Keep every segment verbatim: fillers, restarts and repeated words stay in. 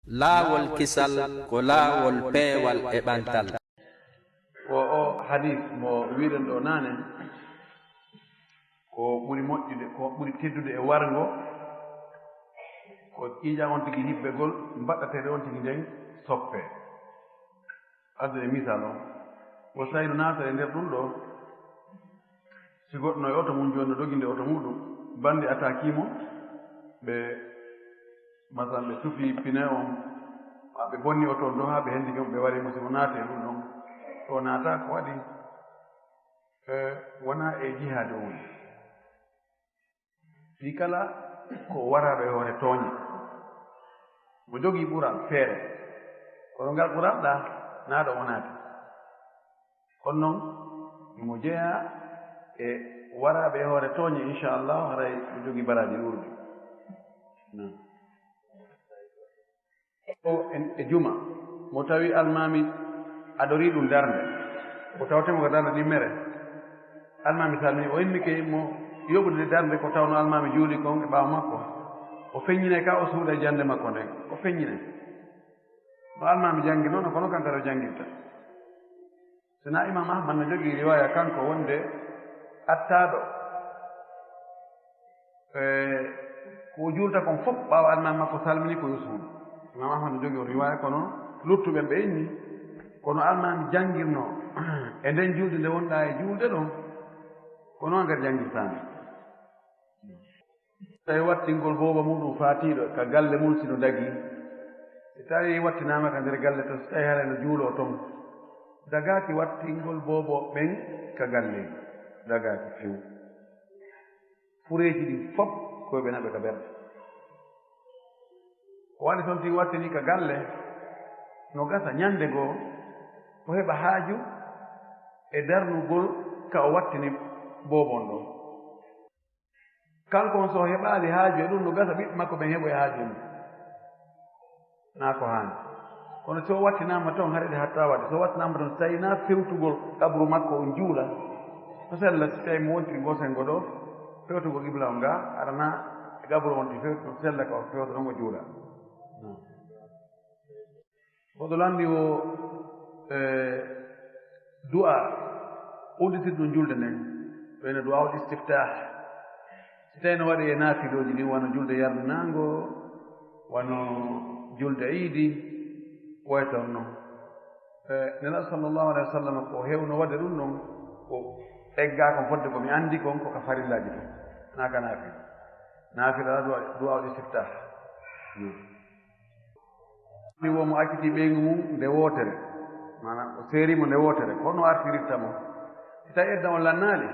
Laawol kisal ko laawol peewal e ɓantal. Ko o hadis mo wi'uɗen ɗoo naane, ko ɓuri moƴƴude, ko ɓuri teddude e warngo, ko ƴiiƴan on tigi hibbegol, mbaɗɗateere on tigi nden soppee. Addu e misal on, ko sayno naata e nder ɗum ɗoo, si goɗɗo no e oto mum jooni, no dogi nde oto muɗum, bandi attaque mo, ɓe, masalan, ɓe tufi pine on, maa ɓe bonni oto on ɗon haa ɓe hendike mo, ɓe wari mo, si mo naati e ɗum ɗon, ɗo naata ko waɗi, eh, wonaa e jihaade o woni. Fii kala ko waraaɗo e hoore tooñe. Mo jogii ɓural feere, kono ngal ɓural ɗaa, naa ɗo o naati. Kono non, himo jeyaa e waraaɓe e hoore tooñe, inchallah, haray mo jogii baraaji ɗuuɗi. Naam. O en e juma, mo tawi almaami adorii ɗum darnde, o tawte mo ko darnde ɗimmere. Almaami salmini, o immike mo yoɓude nde darnde ko tawno almaami juuli kon e ɓaawo makko. O feññinay ka o suuɗa e jannde makko nden. O feññinay. No almaami janngirnoo, no kono kan kadi o janngirta. Sinaa Imaam Ahmad no jogii riwaaya kanko wonde attaaɗo, e, ko o juulta kon fof ɓaawo almaami makko salmini ko yo suuɗu. Imaam Ahmad no jogii on riwaaya, kono luttuɓe ɓe inni, kono almaami janngirnoo e nden juulde nde wonɗaa e juulde ɗon, ko noon kadi janngirtaande. Tawi wattingol boobo muɗum faatiiɗo ka galle mum si no dagii. Si tawi wattinaama ka nder galle to, si tawi haray no juuloo ton, dagaaki wattingol boobo ɓen ka galle. Dagaaki few. Fureeji ɗin fof ko ɓe naɓe ka ɓernde. Ko waɗi ton tigi wattini ka galle, no gasa ñande goo, o heɓa haaju e darnugol ka o wattini boobo on ɗon. Kanko on, so o heɓaali haaju e ɗum, no gasa ɓiɓɓe makko ɓen heɓoya haaju e mum. Naa ko haani. Kono si o wattinaama ton, haray ɗe hatta waɗde. Si o wattinaama ton, so tawii naa fewtugol qabru makko on juula, no sella, si tawii mo wontiri ngoo senngo ɗoo, fewtugol qibla on ngaa, hara naa e qabru on tigi fewtu, no sella ka o fewta ɗon o juula. Ko ɗo lanndi wo, e, du'a udditirɗo julde nden, wayno du'aul istiftah. Si tawi no waɗi e naafilooji ɗin, wano julde yarlinaango, wano julde iidi, wayton non. E, Nelaaɗo sallallahu alaihi wasallam ko hewno waɗde ɗum ɗon, ko eggaa kon fodde ko mi anndi kon, ko ka farillaaji ɗin, naa ka naafila. Naafila du'a, du'aul istiftah. Hmm. Ni wo mo acciti ɓeyngu mum nde wootere, maanaam o seeri mo nde wootere, ko no artirirta mo. Si tawi edda on lannaali,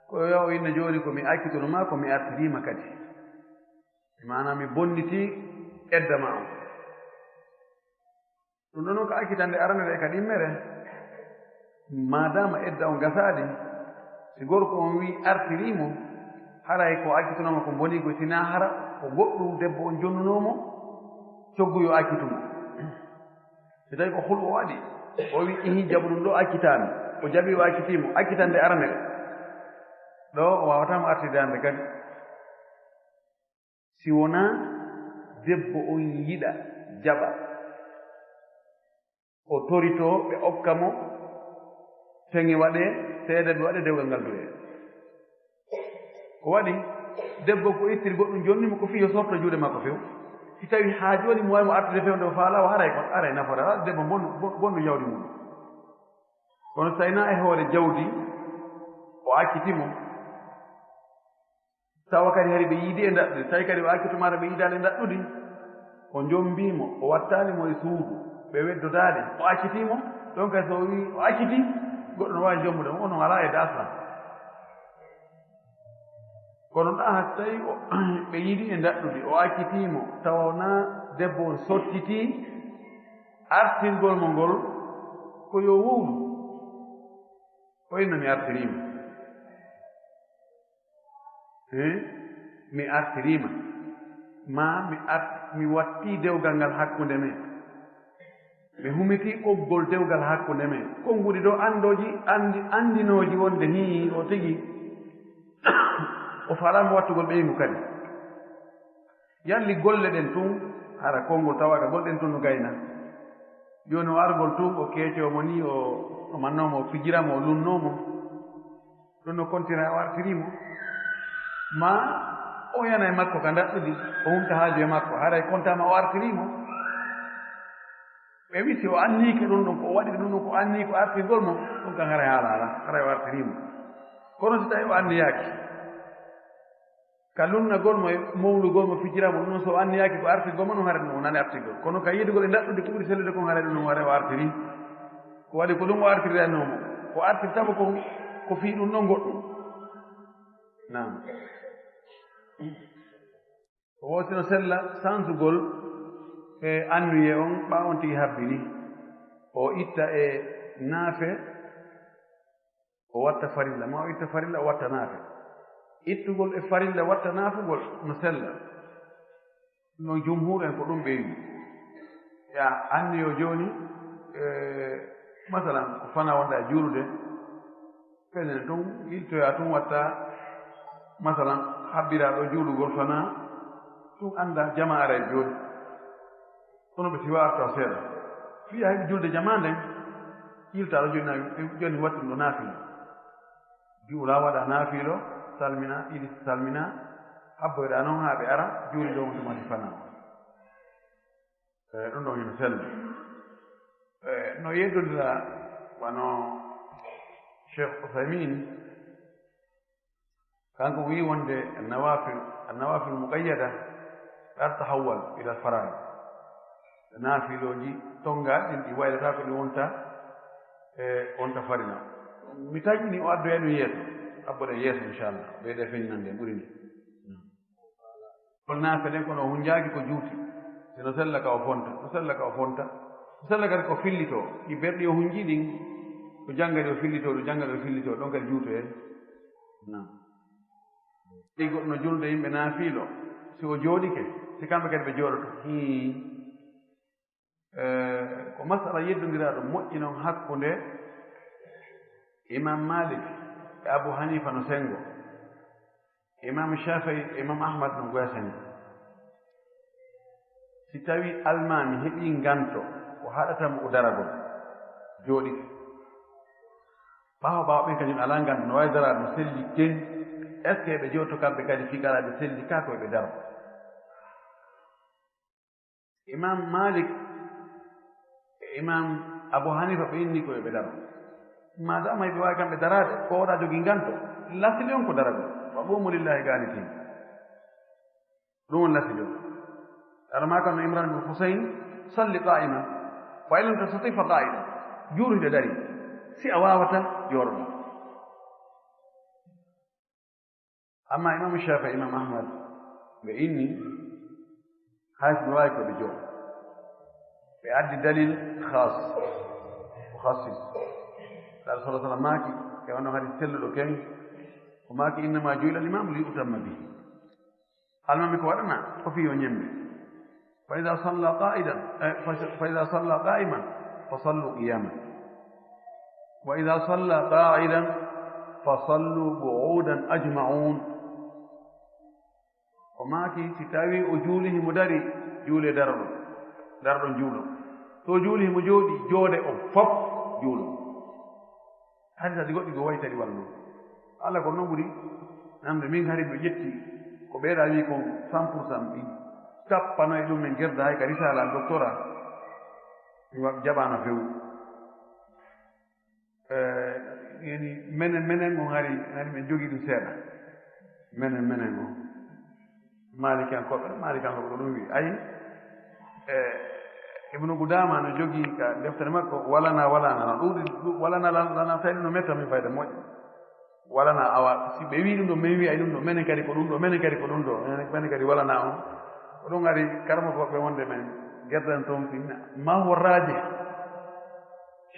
ko yo o inna jooni ko mi accituno ma, ko mi artirii ma kadi. Maanaam mi bonnitii edda ma on. Ɗum ɗon non ko accitande aranere e ka ɗimmere. Maadaama edda on gasaali, si gorko on wi'i artirii mo, haray ko accitunoo mo ko bonii ko, sinaa hara ko goɗɗum debbo on jonnunoo mo, coggu yo accitu mo. Si tawi ko hul o waɗi, o wi'i, "Ihin, jaɓu ɗum ɗoo, accitaa mi." O jaɓi, o accitii mo, accitande aranere. Ɗoo o waawataa mo artirde hannde kadi. Si wonaa debbo on yiɗa jaɓa, o toritoo ɓe okka mo, feŋe waɗee, seedeeɓe waɗee, dewgal ngal du'ee. Ko waɗi, debbo ko ittiri goɗɗum jonni mo, ko fii yo sorto juuɗe makko few. Si tawi haa jooni mo wawi mo artude fewnde o faalaa, o haray kon, aray nafoore, aray debbo bonnu, bon-, bonnu jawdi mum. Kono so tawi naa e hoore jawdi, o acciti mo, tawa kadi hari ɓe yiidi e ndaɗɗude, tawi kadi o accitu maɗa ɓe yiidaali e ndaɗɗude, o jombii mo, o wattaali mo e suudu, ɓe weddodaali, o accitii mo, ɗon kadi so o wii o accitii, goɗɗo no waawi jombude mo, on alaa e daasal. Kono ɗaa, so tawi o, ɓe yiidi e ndaɗɗude, o accitii mo, tawa wonaa debbo on sottitii, artirgol mo ngol, ko yo wowlu. O inno mi artirii mo. Eh? Mi artirii ma. Maa mi art-, mi wattii dewgal ngal hakkunde men. Mi humitii ɓoggol dewgal hakkunde men. Konguɗi ɗoo anndooji, anndi-, anndinooji wonde hii o tigi o faalaa mo wattugol ɓeyngu kadi. Yalli golle ɗen tun, Hara konngol tawaaka gol ɗen tun no gayna. Jooni o argol tun, o keecoo mo nii, o, o mannoo mo, o fijira mo, o lunnoo mo. Ɗun no kontira o artirii mo. Maa o yana e makko ka ndaɗɗudi, o humta haaju e makko. Haray kontaama o artirii mo. Ɓe wi'i si o anniike ɗun ɗon, ko o waɗi ɗun ɗon, ko annii ko artirgol mo, ɗun kan haray haala alaa, haray o artirii mo. Kono si tawi o anniyaaki, ka lunnagol mo e mowlugol mo, fijira mo, ɗun so o anniyaaki ko artirgol mo, ɗun haray ɗun wonani artirgol. Kono ka yiidugol e ndaɗɗudi ko ɓuri sellude kon, haray ɗun ɗon haray o artirii. Ko waɗi ko ɗun o artiranoo mo. Ko artirta mo kon, ko fii ɗun ɗon goɗɗun. Naam. Ko woo si no sella sansugol e anniyee on, ɓaa on tigi habbiri, o itta e naafe, o watta farilla, maa o itta farilla, o watta naafe. Ittugol e farilla, watta naafugol no sella. No jumhuur en ko ɗun ɓe wi'i. Yaa anniyo jooni, e, masalan, ko fanaa wonɗaa e juulude, Fenene tun, iltoyaa tun watta, masalan, habbiraa ɗoo juulugol fanaa, tun anndaa jamaa aray jooni. Kono ɓe siwaa arta seeɗa. Fii a heɓi julde jamaa nden, iltaa ɗoo jooni, jooni wattu ɗoo naafila. Juulaa waɗaa naafilo, salminaa, ili salminaa, habboyɗaa non haa ɓe ara, juuli ɗoo on tuma si fanaa. Eh, ɗun ɗon hino selli. Eh, no yeddondira wano Cheikh Uthaymin, kanko wi'i wonde nawafil, nawafil muqayyada la tatahawwal ila faraid. Naafilooji tongaaɗi ɗin ɗi waylataa ko ɗi wonta, eh, wonta farila. Mi taƴini o addoya ɗun yeeso, abboɗen yeeso inchallah, ɓeyde feññinande ɓuri ni. Kono naafila ɗen kono o hunjaaki ko juuti. Si no sella ka o fonta, no sella ka o fonta. No sella kadi ko fillitoo. Ɗi berɗi o hunjii ɗin, ko jannga ɗi o fillitoo, ɗo jannga ɗi o fillitoo, ɗon kadi juutoyee. Naam. Ɗi goɗɗo no julde yimɓe naafiilo, si o jooɗike, si kamɓe kadi ɓe jooɗoto. Hii. Eh, ko masala yeddondiraaɗo moƴƴi non hakkunde Imam Malik e Abu Hanifa no sengo, Imam Shafi'i e Imam Ahmad no goya sengo. Si tawi almaami heɓii nganto ko haɗata mo o daragol, jooɗike. Ɓaawo ɓaawo ɓen kañum alaa nganto, no waawi daraade no selli ken, est-ce que ɓe jooɗoto kamɓe kadi fii kala ɓe selli ka ko ɓe daro? Imam Malik e Imam Abu Hanifa ɓe inni ko yo ɓe daro. Maadama ɓe waawi kamɓe daraade, ko oɗa jogii nganto, lasili on ko daragol. Wa qumu lillahi qanitin. Ɗum woni lasili on. Ara ma kan no Imran bin Husayn, salli qa'iman. Fa in lam tastati fa qa'idan. Juuru hiɗa dari. Si a waawata, jooɗoɗa. Amma Imam Shafi'i, Imam Ahmad, ɓe inni, hay so ɓe waawi ko ɓe jooɗo. Ɓe addi dalil khas, mukhassis. Rasul sallallahu alaihi wasallam maaki, e wano hadis selluɗo ken, o maaki, "Innama ju'ila al-imamu li yu'tamma bihi." Almami ko waɗana, ko fii yo ñembe. فإذا صلى قائدا، إيه، فإذا صلى قائما فصلوا قياما، وإذا صلى قاعدا فصلوا قعودا أجمعون. O maaki, si tawi o juuli himo dari, juule darɗo, darɗo juulo. So o juuli himo jooɗi, joode o fop juulo. Hari kadi goɗɗi goo wayi tawi wallu. Alla ko non ɓuri namde, min hari mi ƴetti ko ɓeeɗa wi kon cent pour cent ɗi. Tappano e ɗum men gerda hay ka risala doctorat. Mi wa-, jaɓaano few. Eh, yani menen, menen on hari, hari men jogi ɗum seeɗa. Menen, menen on. Maalikiyankooɓe, Maalikiyankooɓe ko ɗum wi'i. Ayi, e, Ibnu Gudaama no jogii ka deftere makko, walana, walana, no ɗuuɗi, ɗu-, walana, lan-, lana, tawi ɗum no metta min fayda moƴƴa. Walana, awa, si ɓe wi'i ɗum ɗo, min wi'a ɗum ɗo, menen kadi ko ɗum ɗo, menen kadi ko ɗum ɗo, menen, menen kadi walana on. Ko ɗum ari karamoko maɓɓe wonde men, gerdan toon finna. Ma huwa raajih.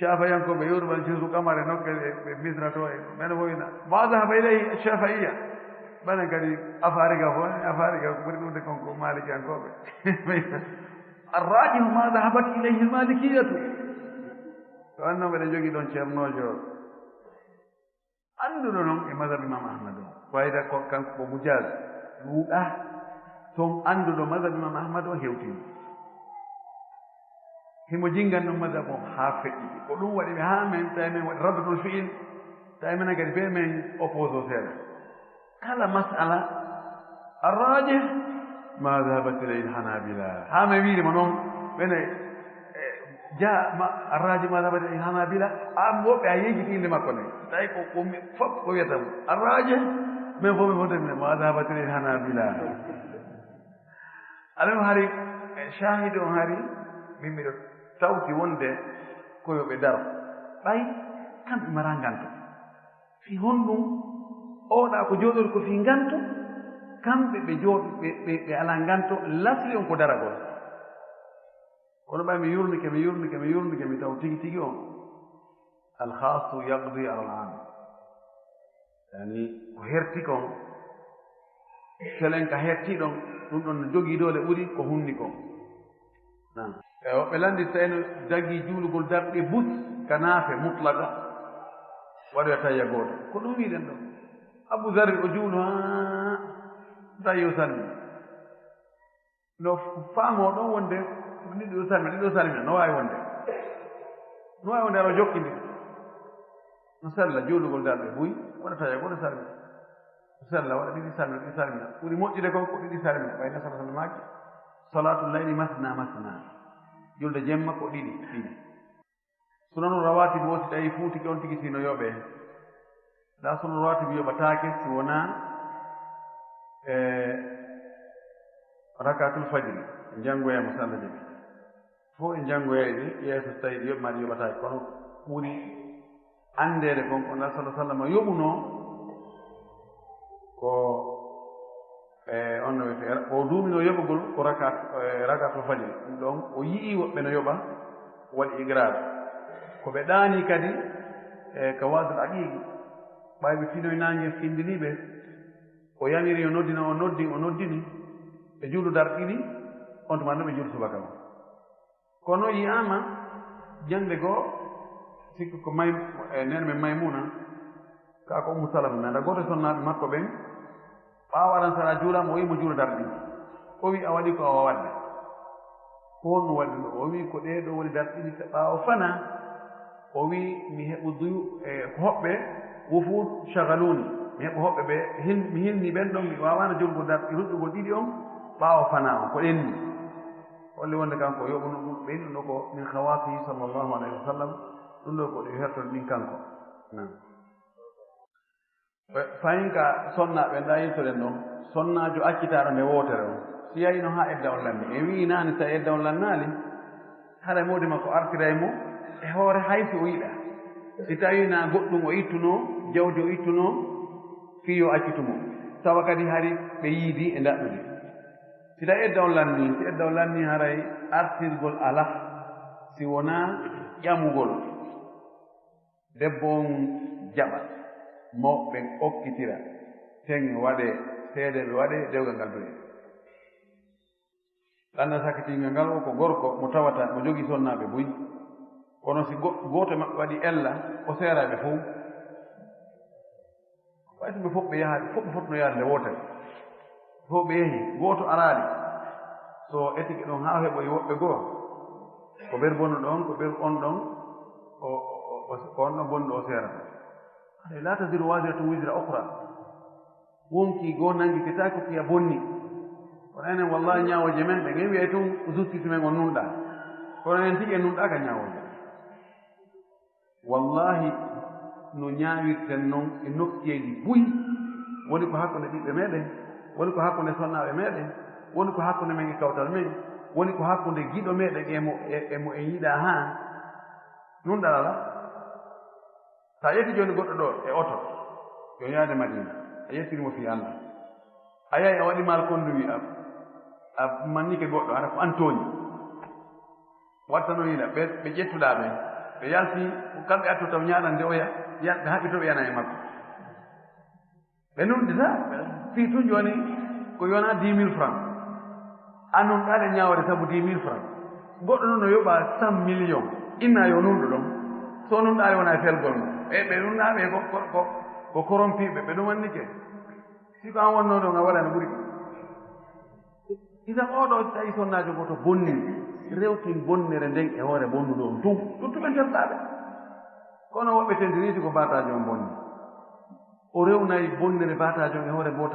Shafi'iyankooɓe yewtuɓe Aljuuzu Kamar e nokkeeli e, ɓe Misra to e, men woyna. Ma dhahaba ilayhi Shafi'iyya. Bana kadi Afirika fof, Afirika ko ɓuri ɗuuɗude kon ko Maalikiyankooɓe. Arraajihu ma dhahabat ilayhi al-Maalikiyyatu. Ko anno mbeɗa jogii ɗon ceernoojo annduɗo non e mazhab Imam Ahmad o. Fayda ko kanko ko Mujaaz. Ɗuuɗa ton annduɗo mazhab Imam Ahmad o hewtini. Himo jinngani ɗun madhab on haa feƴƴiti. Ko ɗun waɗi ɓe haa men, tawi men waɗi raddatul fi'il, tawi menen kadi bee men opposé seeɗa. Kala mas'ala, arrajih ma dhahabat ilayhi al-hanabila. Haa men wiiri mo non, ɓe ne, eh, ja, ma, arrajih ma dhahabat ilayhi al-hanabila, an woɓɓe a yejjiti innde makko nden. Tawi ko, ko mi, fof ko wiyata mo. Arrajih, men fof men fof men ma dhahabat ilayhi al-hanabila. Aɗa no hari, eh, shahidi on hari, min miɗo tawti wonde ko yo ɓe daro. Ɓay kamɓe maraa nganto. Fii honɗun? Oɗa ko jooɗori ko fii nganto, kamɓe ɓe jooɗo, ɓe, ɓe, ɓe alaa nganto, lasli on ko daragol. Kono ɓay mi yurnike, mi yurnike, mi yurnike, mi taw tigi tigi on. Al-khassu yaqdi ala al-am. Yani, ko herti kon, selen ka herti ɗon, ɗun ɗon no jogii doole ɓuri ko hunni kon. Naam. E woɓɓe lanndi tawi no dagii juulugol darɗe bus ka naafe mutlaqa, waɗoya tayya gooto. Ko ɗun wi'uɗen ɗon. Abu Zarri o juulu haa tawi o salmi. No faamoo ɗon wonde ɗiɗi ɗo salmina, ɗiɗi ɗo salmina, no waawi wonde. No waawi wonde aɗa jokkindiri. No sella juulugol darɗe buy, waɗa tayya gooto salmina. No sella waɗa ɗiɗi salmina, ɗiɗi salmina. Ɓuri moƴƴude kon ko ɗiɗi salmina, ɓay Nabi sallallahu alaihi wasallam maaki, "Salaatul layli masna masna." Julde jemma ko ɗiɗi, ɗiɗi. Sunanu rawatib o, si tawi fuutike on tigi si no yoɓee. Ndaa sunanu rawatib yoɓataake si wonaa, e, rakatul fajri. En janngoyay mo si Allah jaɓi. Fof en janngoyay ɗi, yeeso si tawi ɗi yoɓi maa ɗi yoɓataake. Kono ɓuri anndeede kon ko Nabi sallallahu alaihi wasallam yoɓunoo ko E, on no wi'etee, o duuminoo yoɓugol ko rakaat, e, rakaatul fajri. Ɗun ɗon, o yi'ii woɓɓe no yoɓa, wal igraar. Ko ɓe ɗaanii kadi, e, ka Waadul Aqiiqi, ɓay ɓe finoyi naange findinii ɓe, o yamiri yo noddino, o noddi, o noddini, ɓe juulu darɗe ɗiɗi, on tuma no ɓe juulu subaka on. Kono yi'aama ɲande goo, sikku ko May-, e, neene men Maymuna, kaa ko Ummu Salama, nanda gooto e sonnaaɓe makko ɓen, ɓaawo aran sara juulaama, o wi'i mo juula darɗe ɗiɗi. O wi'i, "A waɗii ko a waawaa waɗde." Ko honɗun waɗi ɗun? O wi'i, "Ko ɗee ɗoo woni darɗe ɗiɗi ka ɓaawo fanaa." O wi'i, "Mi heɓu duyu-, e, ko hoɓɓe, wufuud shagaluuni. Mi heɓu hoɓɓe ɓe, hin-, mi hinni ɓen ɗon, mi waawaano juulugol darɗe, ruttugol ɗiɗi on, ɓaawo fanaa on, ko ɗen nii." Holli wonde kanko o yoɓuno ɗun, ɓe innuno ko min khawaasihi sallallahu alayhi wa sallam, ɗun ɗoo ko ɗi hertori ɗin kanko. Naam. Fahin ka sonnaaɓe ndaa yiltoɗen ɗon, sonnaajo accitaaɗo nde wootere on, si yahino haa edda on lanni, en wi'i naane si tawi edda on lannaali, haray moodi makko artiray mo e hoore hay si o yiɗaa. Si tawii naa goɗɗun o ittunoo, jawdi o ittunoo, fii yo accitu mo. Tawa kadi hari ɓe yiidii e ndaɗɗudi. Si tawi edda on lannii, si edda on lannii, haray artirgol alaa, si wonaa ƴamugol. Debbo on jaɓa, mawɓe ɓen okkitira, teŋe waɗee, seedeeɓe waɗee, dewgal ngal du'ee. Lanndal sakkitingal ngal, o ko gorko mo tawata mo jogii sonnaaɓe buy. Kono si go-, gooto e maɓɓe waɗii ella, o seeraa ɓe fow. Way so ɓe fof ɓe yaha, fof ɓe fotno yaade nde wootere. Fof ɓe yehi, gooto araali. So etike ɗon haa heɓoyi woɓɓe goo, ko ɓeer bonnuɗo on, ko ɓeer on ɗon, o, o, o, o, ko on ɗon bonnuɗo o seerata. Haray, "Laa taziru waaziratun wizra ukhra." Wonkii goo nanngitetaake ko kiya bonni. Kono enen, wallahi, ñaawooje men ɗen, en wi'ay tun justice men on nunɗaa. Kono enen tigi en nunɗaaka ñaawooje. Wallahi, no ñaawirten non e nokkeeli buy, woni ko hakkunde ɓiɓɓe meɗen, woni ko hakkunde sonnaaɓe meɗen, woni ko hakkunde men e kawtal men, woni ko hakkunde giɗo meɗen e mo, e, e mo en yiɗaa haa. Nunɗal alaa. Sa ƴetti jooni goɗɗo ɗoo e oto, yo yaade Madina, a yettiri mo fii Allah. A yahi a waɗi mal conduit, a, a mannike goɗɗo, hara ko an tooñi. Wattano hila, ɓe, ɓe ƴettuɗaa ɓen, ɓe yalti, ko kamɓe attu taw ñaaɗan nde oya, ya-, ɓe haɓɓi to ɓe yana e makko. Ɓe nunɗita, fii tun jooni ko yona dix mille francs. A nunɗaade ñaawde sabu dix mille francs. Goɗɗo non no yoɓa cent millions, inna yo nunɗo ɗon. So nunɗaade wona e felgol mo. E ɓe nunɗaaɓe ko, ko, ko, ko korompiiɓe, ɓe ɗumannike. Si ko an wonnoo ɗon, a waɗano ɓuri. Idan oo ɗoo tawi sonnaajo gooto bonni. rewtin bonnere nden e hoore bonnuɗo on tun, luttuɓe nder laaɓe. Kono woɓɓe tentiri si ko baataajo on bonni. O rewnay bonnere baataajo on e hoore